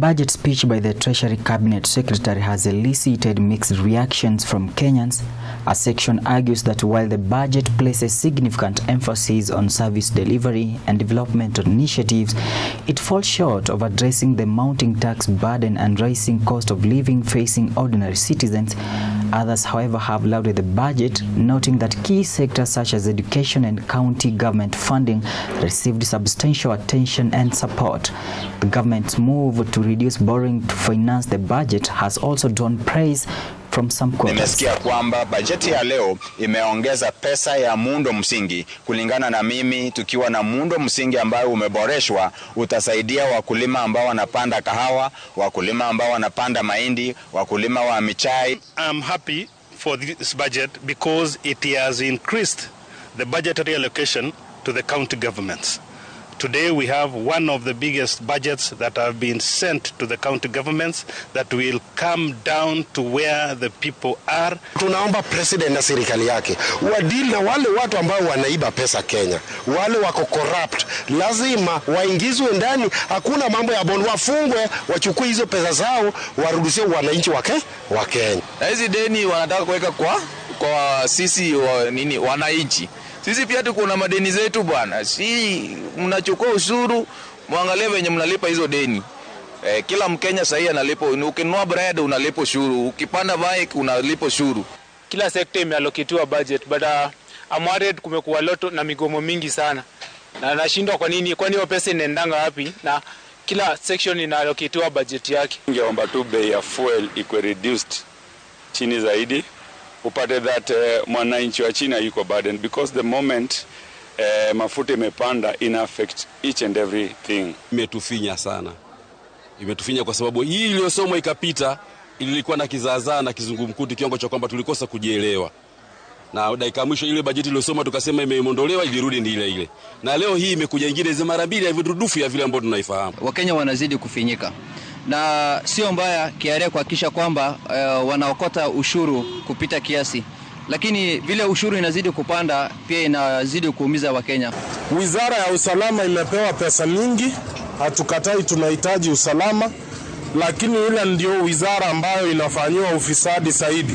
Budget speech by the Treasury Cabinet Secretary has elicited mixed reactions from Kenyans. A section argues that while the budget places significant emphasis on service delivery and development initiatives, it falls short of addressing the mounting tax burden and rising cost of living facing ordinary citizens. Others, however, have lauded the budget, noting that key sectors such as education and county government funding received substantial attention and support. The government's move to reduce borrowing to finance the budget has also drawn praise from some quarters. Nimesikia kwamba bajeti ya leo imeongeza pesa ya muundo msingi. Kulingana na mimi, tukiwa na muundo msingi ambayo umeboreshwa, utasaidia wakulima ambao wanapanda kahawa, wakulima ambao wanapanda mahindi, wakulima wa michai. I'm happy for this budget because it has increased the budgetary allocation to the county governments. Today we have one of the biggest budgets that have been sent to the county governments that will come down to where the people are. Tunaomba president na serikali yake wadeal na wale watu ambao wanaiba pesa Kenya, wale wako corrupt, lazima waingizwe ndani. Hakuna mambo ya bond, wafungwe, wachukue hizo pesa zao warudishie wananchi wake wa Kenya. Na hizi deni wanataka kuweka kwa sisi wa, nini wananchi. Sisi pia tuko na madeni zetu bwana, si mnachukua ushuru, mwangalie venye mnalipa hizo deni. Kila Mkenya sahii analipa, ukinunua bread unalipa ushuru, ukipanda bike unalipa ushuru. Kila sekta imeallocatiwa budget but I'm worried kumekuwa lot na migomo mingi sana na nashindwa kwa nini, kwani hiyo pesa inaendanga wapi na kila section inaallocatiwa budget yake. Ningeomba tu bei ya fuel ikuwe reduced chini zaidi upate that mwananchi wa chini yuko burden because the moment mafuta imepanda ina affect each and everything. Imetufinya sana, imetufinya kwa sababu hii iliyosomwa ikapita ilikuwa na kizaazaa na kizungumkuti kiwango cha kwamba tulikosa kujielewa, na dakika mwisho ile bajeti iliyosoma tukasema imeondolewa, ilirudi ni ile ile, na leo hii imekuja ingine mara mbili ya virudufu ya vile ambavyo tunaifahamu. Wakenya wanazidi kufinyika na sio mbaya KRA kuhakikisha kwamba wanaokota ushuru kupita kiasi, lakini vile ushuru inazidi kupanda pia inazidi kuumiza Wakenya. Wizara ya usalama imepewa pesa mingi, hatukatai, tunahitaji usalama, lakini ile ndio wizara ambayo inafanyiwa ufisadi zaidi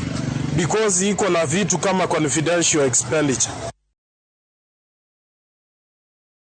because iko na vitu kama confidential expenditure.